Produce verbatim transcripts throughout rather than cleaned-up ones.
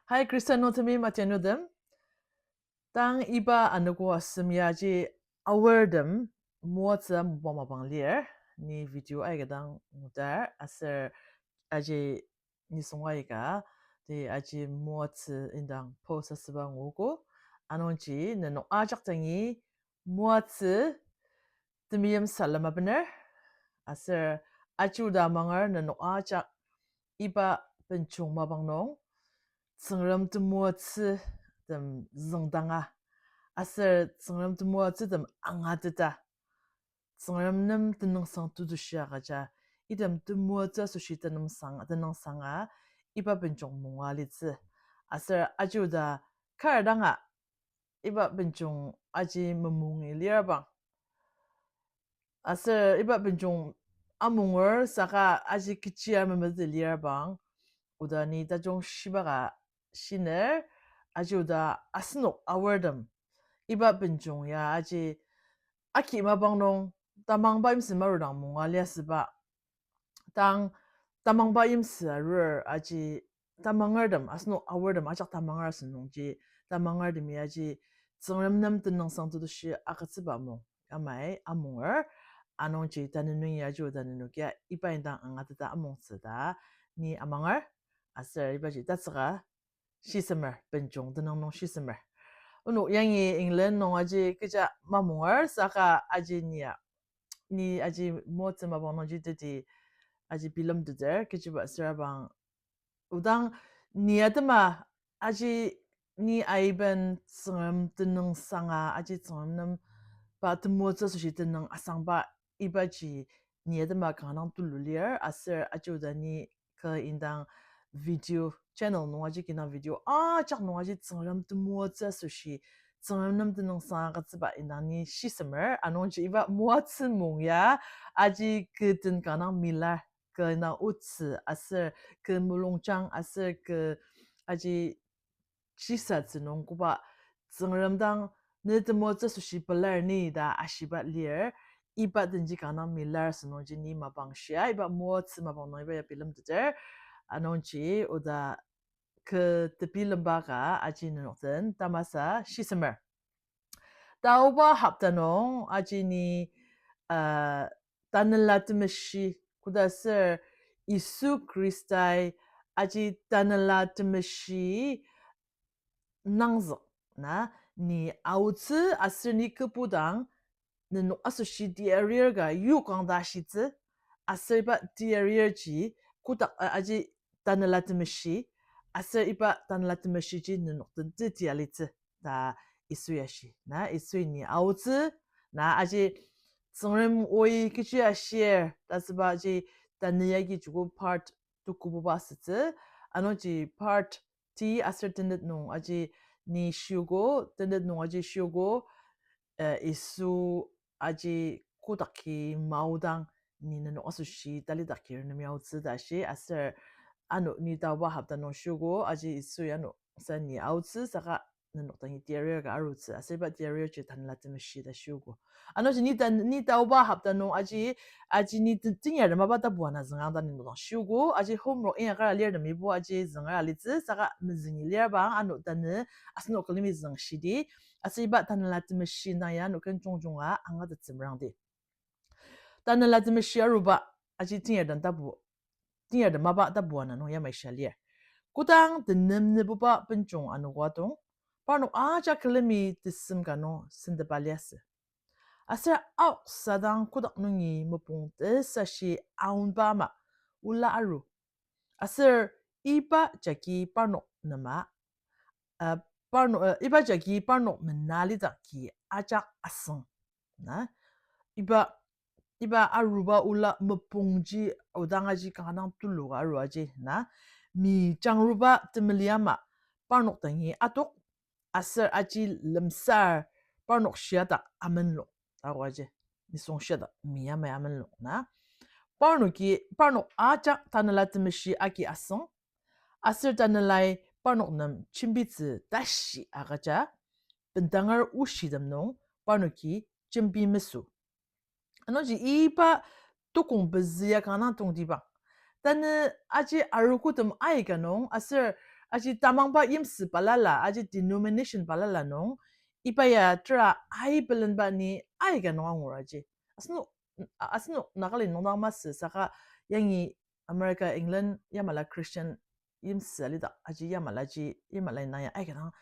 Hi, Khristan nung temeim atianutem. Tang iba anogo asem ya aji aortem moatsü amuba mapang lir, ni video aika dang ngudar, aser aji nisung aika, ti aji moatsü indang post asüba nguogo, anungji nenok ajak dangi moatsü temeim salem abener, aser aji oda amanger nenok ajak iba benjong mapang nung, Tsüngrem temoatsütem züngdanga, aser Tsüngrem temoatsütem angateta, Tsüngrem nem tenüngsang tetushi agüja, item temoatsü asoshi tenüngsang, tenüngsanga iba benjong munga litsü. Aser aji oda kar danga iba benjong aji memungi lir bang, aser iba benjong amunger saka aji kechi amemeti lir bang, oda ni tajung shiba ka shiner, aji oda asenok aortem iba benjong ya aji aki mapang nung tamangba yimsü marudang munga liasüba. Tang tamangba yimsü arur aji tamangertem, asenok aortem ajak tamanger asünungji, tamangertemi aji Tsüngrem nem tenüngsang tetushi agütsüba mung, amai amunger, anungji tanü nungi aji oda nenokia iba indang angateta amongtsü ta ni amanger, aser ibaji tatsüka shisemer, benjong tenüng nung shisemer. Onok yangi England nung aji kecha mamunger saka aji nia, ni aji moatsü mapang nungji teti aji bilemteter, kechiba sürabang odang ni atema aji ni aiben Tsüngrem tenüngsanga aji Tsüngrem nem pa temoatsü asoshi tenüng asangba ibaji ni atema kanga dang tulu lir, aser aji oda ni kü indang video channel nung aji kinang video ajak nung aji Tsüngrem temoatsü asoshi, Tsüngrem nem tenüngsang agütsüba indang ni shisemer, anungji iba moatsü mung ya aji kü den kanga dang mila, kü na otsü aser kü mulungjang aser kü aji shisatsü nung koba Tsüngrem dang ne temoatsü asoshi pelar ni ta ashiba lir, iba denji kanga dang milar asünungji ni mapang shia, iba moatsü mapang nung iba ya bilemteter, anungji oda kü tebilemba ka aji nenok den tamasa shisemer. Taoba hopta nung aji ni, uh, Tanela Temeshi, koda ser Yisu Khristai aji Tanela Temeshi nangzük na, ni aotsü aser ni kübu dang nenok asoshi tiarir ka yokang ta ashitsü, aser iba tiarir ji kotak, uh, aji Tanela Temeshi, aser iba Tanela Temeshi ji nenok den teti alitsü ta Yisui ashi. Na Yisui ni aotsü, na aji Tsüngrem oi kechi ashir ta süba ji tanü yagi joko part tukububa asütsü, anungji part ti aser tenet nung aji ni shiogo, tenet nung aji shiogo, eh, Yisu aji kodaki maodang ni nenok asoshi talidak kir nem aotsü ta shi aser ano ni taoba hopta nung shiogo aji Yisui ano sa ni aotsü saka nenok dangi tiarir ka arutsü aser iba tiarir ji Tanela Temeshi ta shiogo. Anungji ni ta, ni taoba hopta nung aji, aji ni te-, tenyar mapa tapu ana züngang ta nenok dang shiogo, aji homework inyakar alirtemibo aji züngra alitsü, saka mezüngi lir bang ano tanü asenok külemi züngshidi, aser iba Tanela Temeshi nung ya ano ken jungjunga angatettsü merangdi. Tanela Temeshi aruba aji tenyar den tapu, tenyar den mapa tapu ana nung yamai shia lir. Kodang tenem nübuba benjong anogo atong, parnok ajak külemi tesem ka nung sentepa liasü. Aser aoksadang kotak nungi mopung tesashi aonba ama ola aru. Aser iba jagi parnok nema, uh, parnok, uh, iba jagi parnok mena lidaki ajak asüng. Na, iba, iba aruba ola mopungji odang aji kanga dang tulu ka aru aji, na, mi jangruba temeli ama parnok dangi atok, aser aji lemsar parnok shiadak amenlok, ta aji, nisung shiadak mi yamai amenlok na. Parnoki, parnok ajak Tanela Temeshi agi asüng, aser Tanelai parnok nem jembitsü tashi agüja, bendanger oshitem nung parnoki jembi mesü. Anungji iba tukong pezü ya kanga dang tongtibang. Tanü aji arogotem aika nung aser aji tamangba yimsü balala, aji denomination balala nung, iba ya tera ai pelenba ni aika nung angur aji. Asenok, asenok Nagaland nung dang masü saka yangi America, England yamala Christian yimsü alidak aji yamalaji, yamala indang ya aika dang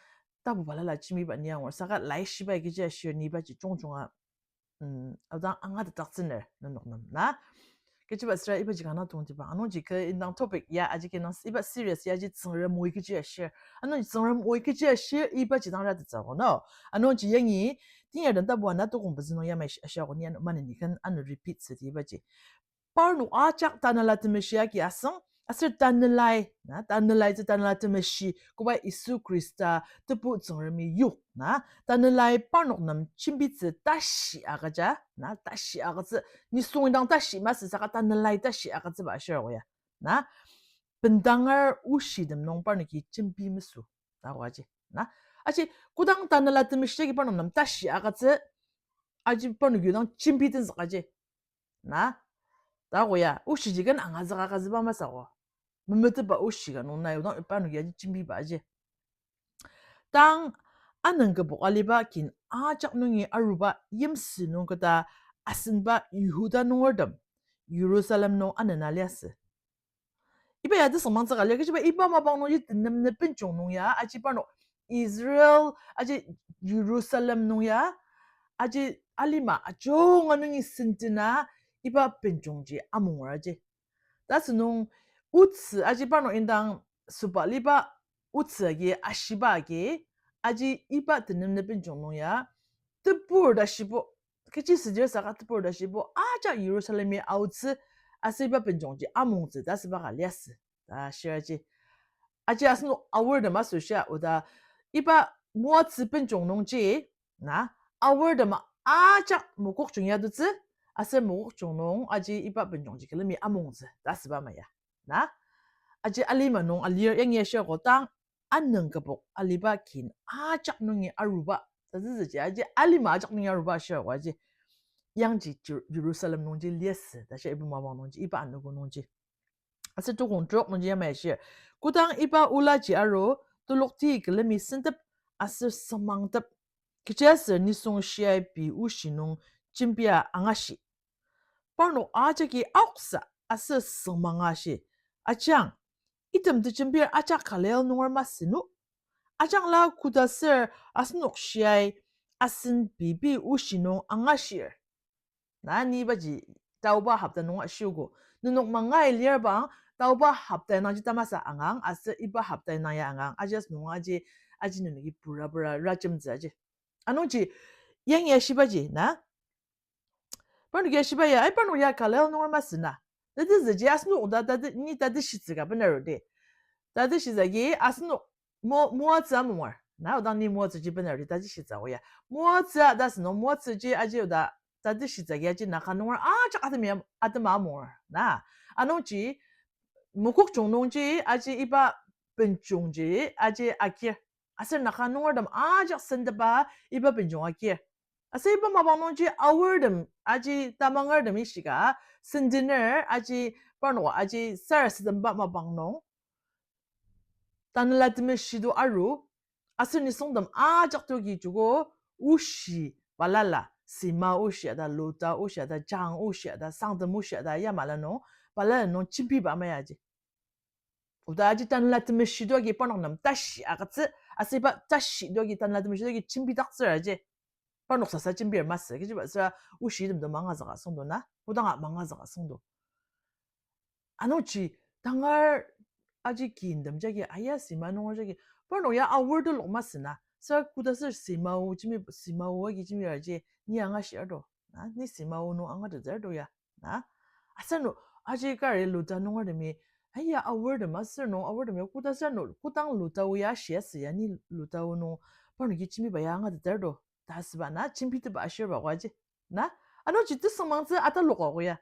tapu balala jembiba ni angur saka laishiba kechi ashir ni ibaji jungjunga, mm, aodang angatetdaktsüner nenok nem na. Kechiba süra ibaji kanga tongtiba. Anungji ke indang topic ya aji ke nang iba serious ya aji Tsüngrem oi kechi ashir. Anungji Tsüngrem oi kechi ashir ibaji dang ratettsüogo no. Anungji yangi, tenyar den tapu ana tokong pezü nung yamai ashi-, ashirgo ni ano maneni ken ano repeat südi ibaji. Parnok ajak Tanela Temeshi agi asüng, aser Tanelai, na, Tanelai tsü Tanela Temeshi, koba Yisu Khrista, Tebu Tsüngremi yok, na, Tanelai parnok nem jembitsü tashi agüja, na, tashi agütsü, nisung indang tashi masü saka Tanelai tashi agütsüba ashir oya, na, bendanger oshitem nung parnoki jembi mesü, ta oaji, na, aji kodang Tanela Temeshi agi parnok nem tashi agütsü, aji parnoki dang jembi tenzük aji. Na, ta ko ya, oshiji ken angazüka agütsüba masü ko. Memetetba oshi ka nung nai, odang iba nung ya ji jembiba aji. Tang anüng kübok aliba kin ajak nungi aruba yimsü nung keta asenba Yihuda nungertem Jerusalem nung anena liasü. Iba ya tesüngmangtsü ka lir, kechiba iba mapang nungji tenem ne benjong nung ya, aji parnok Israel, aji Jerusalem nung ya, aji alima ajunga nungi sentena iba benjongji amungur aji. Tasünung otsü aji parnok indang süba liba otsü agi ashiba agi, aji iba tenem ne benjong nung ya, tebur ta shibo, kechi südir saka tebur ta shibo, ajak Jerusalemi aotsü, aser iba benjongji amungtsü ta süba ka liasü ta shir aji. Aji asenok aortem asoshia oda iba moatsü benjong nungji, na, aortem ajak Mokokchung ya aotsü, aser Mokokchung nung aji iba benjongji külemi amungtsü ta süba maya, na. Aji alima nung alir yangi ashir ko tang anüng kübok aliba kin ajak nungi aruba. Tazüzüji aji alima ajak nungi aruba ashir ko aji. Yangji Jer-, Jerusalem nungji liasü, ta shia iba mapang nungji, iba anogo nungji. Aser tokong trok nungji yamai ashir. Kodang iba olaji aru, telokti külemi sentep aser süngmangtep. Kechiaser nisung shiai pei oshi nung jembia angashi. Parnok ajaki aoksa aser süngmang ashi, ajang, item tejembir ajak Galil nunger masü no? Ajangla kodaser asenok shiai asen pei pei oshi nung angashir? Na ni ibaji taoba hopta nung ashiogo. Nenok mangai lir bang taoba hopta nungji tamasa angang, aser iba hopta nung ya angang. Aji asenok aji, aji nenoki pura pura rajemtsü aji. Anungji, yangi ashibaji, na? Parnoki ashiba ya, ai parnok ya Galil nunger masü na. Tatizüji asenok oda tati, ni tatishitsü ka benaru di. Tatishitsü agi asenok mo-, moatsü amungar. Na, odang ni moatsüji benaru di, tatishitsü o ya. Moatsü a ta asünung, moatsüji aji oda tatishitsü agi aji Naga nunger ajak atema, atema amungar. Na, anungji, Mokokchung nungji aji iba benjongji aji akir. Aser Naga nungertem ajak sentepa iba benjong akir. Aser iba mapang nungji aortem aji tamangertem ishika sentener aji parnok aji sarasademba mapang nung Tanela Temeshi to aru, aser nisungtem ajak to agi joko oshi balala, sima oshi ta, luta oshi ta, jang oshi ta, sangtem oshi ta, yamala nung, balala nung jembiba maya ji. Oda aji Tanela Temeshi to agi parnok nem tashi agütsü, aser iba tashi to agi Tanela Temeshi to agi jembidaktsür aji. Parnok sasa jembir masü, kechiba süra oshitemtem mangazüka süngdo na, odanga mangazüka süngdo. Anungji tangar aji kintem jagi aya sima nunger jagi, parnok ya aor telok masü na, süra koda sür sima o jembi, sima o agi jembir ji, ni angashir to, na, ni sima o nung angateter to ya, na. Aser no, aji kari luta nungertemi, aya aortem aser nung aortem ya koda sür no, kodang luta o ya shia sü ya ni luta o nung, parnoki jembiba ya angateter to, ta asüba na, jembiteba ashirba ko aji. Na, anungji tesüngmangtsü ataloka ko ya.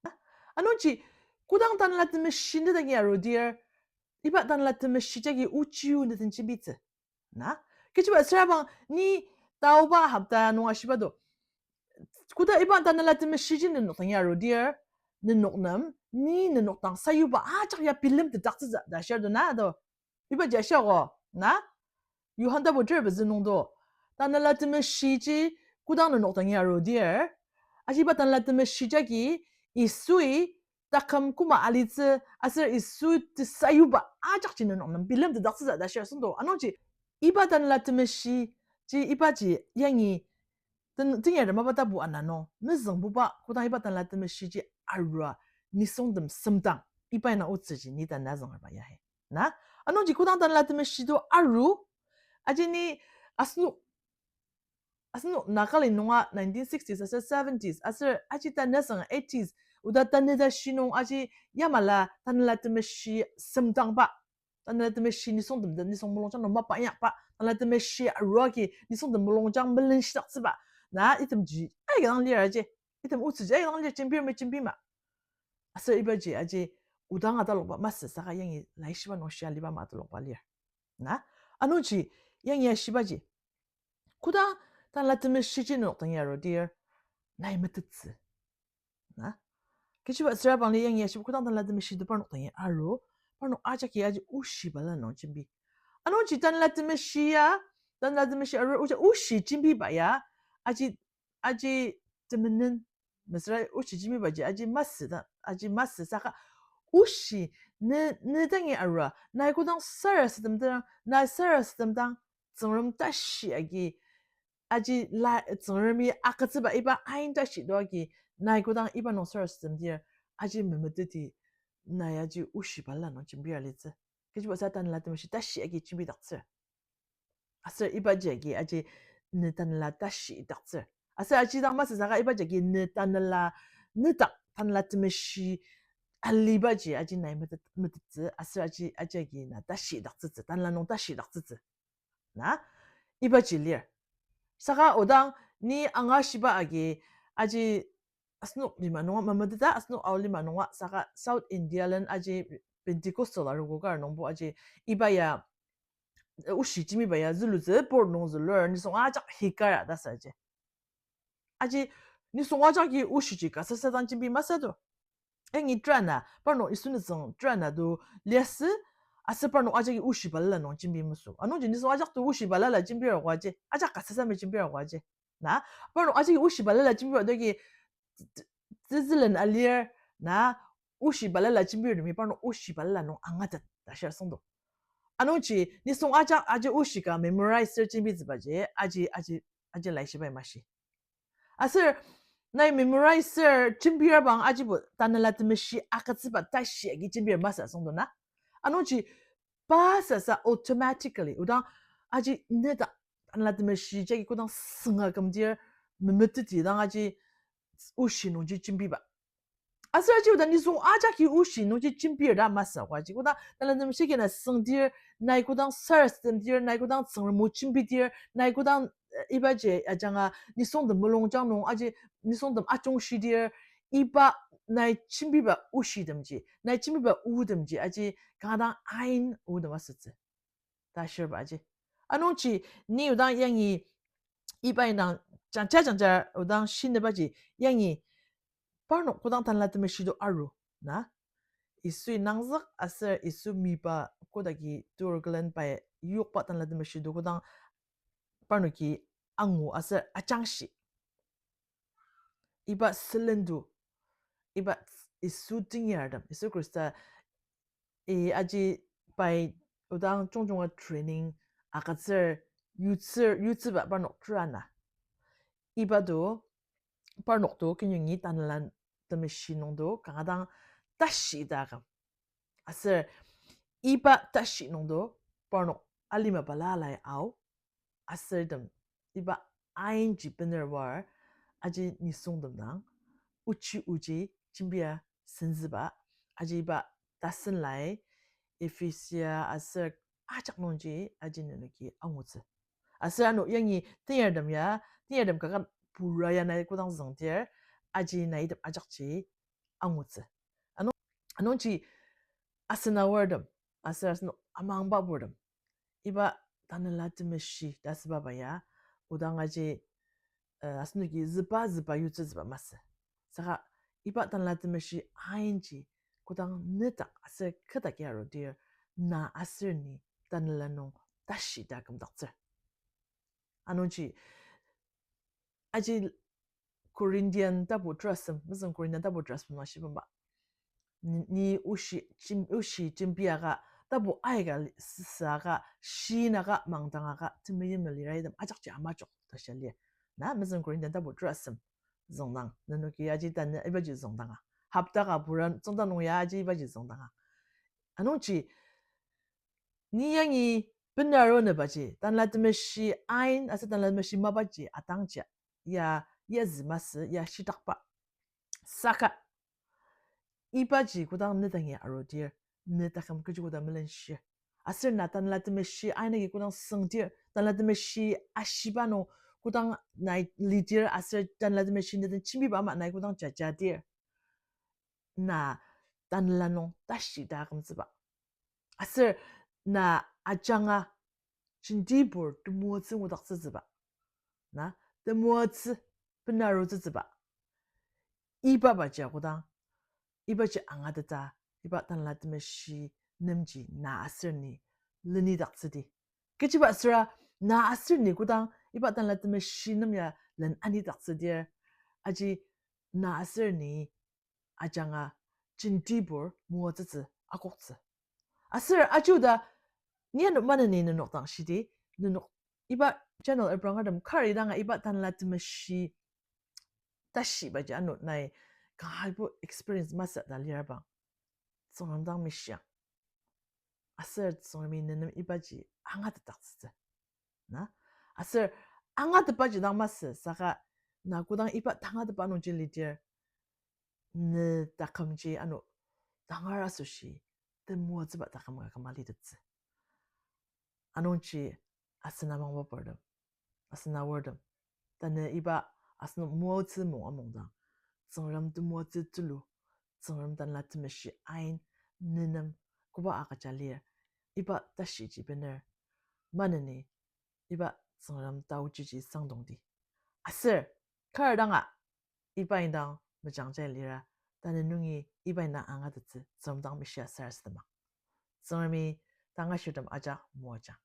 Na, anungji, kodang Tanela Temeshi ne dangi arudir, iba Tanela Temeshi jagi ochi o ne den jembitsü. Na, kechiba sürabang ni taoba hopta nung ashiba to. Koda iba Tanela Temeshi ji nenok dangi arudir, nenok nem, ni nenok dang sayuba ajak ya bilemtetdaktsütsü ta shir do na do. Ibaji ashiago, na? Johan tapu ter pezü nung do. Tanela Temeshiji kodang nenok dangi arudir, aji iba Tanela Temeshi jagi Yisui taküm koma alitsü aser Yisu tesayuba ajakji nenok nem bilemtetdaktsütsü ta shir asüngdo. Anungji iba Tanela Temeshi ji ibaji yangi ten-, tenyar mapa tapu ana nung mezüngbuba kodang iba Tanela Temeshiji arua nisungtem semdang iba ina otsüji ni tanela züngerba ya he. Na? Anungji kodang Tanela Temeshi do aru, aji ni asenok asenok Nagali nunga nineteen sixties aser seventies aser aji tanü sanga eighties oda tanü ta shi nung aji yamala Tanela Temeshi semdangba, Tanela Temeshi nisungtem ta nisung mulungjang nung mapa inyakba, Tanela Temeshi aruagi nisungtem mulungjang melenshidaktsüba, na itemji aika dang lir aji, item otsüji aika dang lir jembir me jembi ma. Aser ibaji aji odang atalokba masü saka yangi laishiba nung shia liba ma atalokba lir. Na, anungji yangi ashibaji kodang Tanela Temeshiji nenok dangi arudir, nai metettsü. Na, kechiba süra bangli yangi ashiba kodang Tanela Temeshi do parnok dangi aru, parnok ajaki aji oshi balala nung jembi. Anungji Tanela Temeshi ya, Tanela Temeshi aru oshi, oshi jembiba ya, aji, aji temenen, mesüra oshi jembibaji aji masü ta, aji masü saka oshi ne, ne dangi arua, nai kodang sarasadem dang, nai sarasadem dang, Tsüngrem tashi agi, aji la, Tsüngremi agütsüba iba ain tashi do agi, nai kodang iba nung sarasadem dir, aji memeteti, nai aji oshi balala nung jembir alitsü. Kechiba sa Tanela Temeshi tashi agi jembidaktsür. Aser ibaji agi aji ne Tanela tashidaktsür. Aser aji dang masü saka ibaji agi ne Tanela, ne dak Tanela Temeshi alibaji aji nai metet-, metettsü. Aser aji, aji agi na tashidaktsütsü. Tanela nung tashidaktsütsü. Na, ibaji lir. Saka odang ni angashiba agi aji asenok lima nunga memeteta, asenok Ao lima nunga saka South India len aji Pentecostal arogo kar nungbo aji iba ya, eh, oshi jembiba ya zülutsü board nung zülur nisung ajak hikara ta sa aji. Aji nisung ajaki oshiji kasasa dang jembi masü do. Yangi trana, parnok Yisu nisung trana do liasü, aser parnok ajaki oshi balala nung jembi masü. Anungji nisung ajak do oshi balala jembir ago aji, ajak kasasa me jembir ago aji. Na, parnok ajaki oshi balala jembir adoki, t-, t-, tezülen alir, na, oshi balala jembirtemi parnok oshi balala nung angatet ta shir asüngdo. Anungji nisung ajak aji oshi ka memorize-er jembitsübaji, aji, aji, aji laishibai mashi. Aser nai memorize-er jembir abang ajibo Tanela Temeshi agütsüba tashi agi jembir masü asüngdo na. Anungji pa sasa automatically odang aji ne dak Tanela Temeshi jagi kodang sünga kümdir memeteti dang aji oshi nungji jembiba. Aser aji oda nisung ajaki oshi nungji jembir ta masü ago aji. Kodang Tanela Temeshi kina süngdir, nai kodang sarasademdir, nai kodang Tsüngrem o jembidir, nai kodang, eh, ibaji ajanga nisungtem mulungjang nung aji nisungtem ajungshidir, iba nai jembiba oshitemji, nai jembiba otemji aji kanga dang ain otem asütsü ta shirba aji. Anungji ni odang yangi iba indang jangja jangja odang shinibaji yangi parnok kodang Tanela Temeshi do aru na, Yisui nangzük aser Yisu miba kodaki tur külen pai yokba Tanela Temeshi do kodang parnoki angu aser ajangshi. Iba sülen do, iba Yisu tenyartem, Yisu Khrista, i aji pai odang jungjunga training agütsür, yutsür, yutsüba parnok trana. Iba do, parnok do kenyongi Tanela Temeshi nung do kanga dang tashi ita aküm. Aser iba tashi nung do parnok alima balala ao, aser item iba ainji bener war, aji nisungtem dang ochi oji jembia senzüba, aji iba tasen lai, Ephesia aser ajak nungji aji nenoki angutsü. Aser ano yangi tenyartem ya, tenyartem kaket pura ya nai kodang züngdir, aji nai item ajakji angutsü. Ano, anungji asen aortem, aser asen amangba purtem, iba Tanela Temeshi ta asübaba ya, odang aji, eh, asenoki züba züba yutsütsüba masü. Saka iba Tanela Temeshi ainji kodang nedak aser ketdaki arudir, na aser ni tanela nung tashi ta kümdaktsür. Anungji, aji Corinthian tapu terasem, mezüng Corinthian tapu terasem nung shibamba. Ni, ni oshi jim-, oshi jembiaka, tapu aika li-, süaka, shinaka, mangdangaka, temeim melira item ajakji amajok ta shia lir. Na mezüng Corinthian tapu terasem züngdang, nenoki aji tanü ibaji züngdanga. Hopta ka pura züngdang nung ya aji ibaji züngdanga. Anungji, ni yangi benaro nebaji, Tanela Temeshi ain aser Tanela Temeshi mapaji atangji, ya, ya zü masü, ya shitakba. Saka, ibaji kodang ne dangi arudir, ne taküm kechi koda melenshir. Aser na Tanela Temeshi ain agi kodang süngdir, Tanela Temeshi ashiba nung kodang nai lidir, aser Tanela Temeshi ne den jembiba ama nai kodang jajadir, na tanela nung tashi ta kümtsüba. Aser na ajanga jentibur temoatsü ngudaktsütsüba. Na temoatsü benarutsütsüba. Iba baji kodang, ibaji angateta, iba Tanela Temeshi nemji na aser ni lenidaktsüdi. Kechiba süra na aser ni kodang iba Tanela Temeshi nem ya len anidaktsüdir, aji na aser ni ajanga jentibur moatsütsü akoktsü. Aser ajuda, ni ano maneni nenok dang shidi, nenok iba channel eprang atem kari danga iba Tanela Temeshi tashibaji ano nai kanga ibo experience masü ta lirabang, Tsüngrem dang mishia. Aser Tsüngremi nenem ibaji angatetdaktsütsü. Na? Aser angatetbaji dang masü saka, na kodang iba tangatetba nungji lidir, ne takümji ano tangar asoshi temoatsüba taküm ka küma litettsü. Anungji asen amangba purtem, asen aortem, tanü iba asenok moatsü mung amungdang, Tsüngrem temoatsü tulu, Tsüngrem Tanela Temeshi ain nenem koba agüja lir, iba tashiji bener, maneni iba Tsüngrem taochiji sangdongdi. Aser kar danga iba indang mejangja lira, tanü nungi iba indang angatettsü Tsüngrem dang mishia sarasadema. Tsüngremi tangashirtem ajak moajang.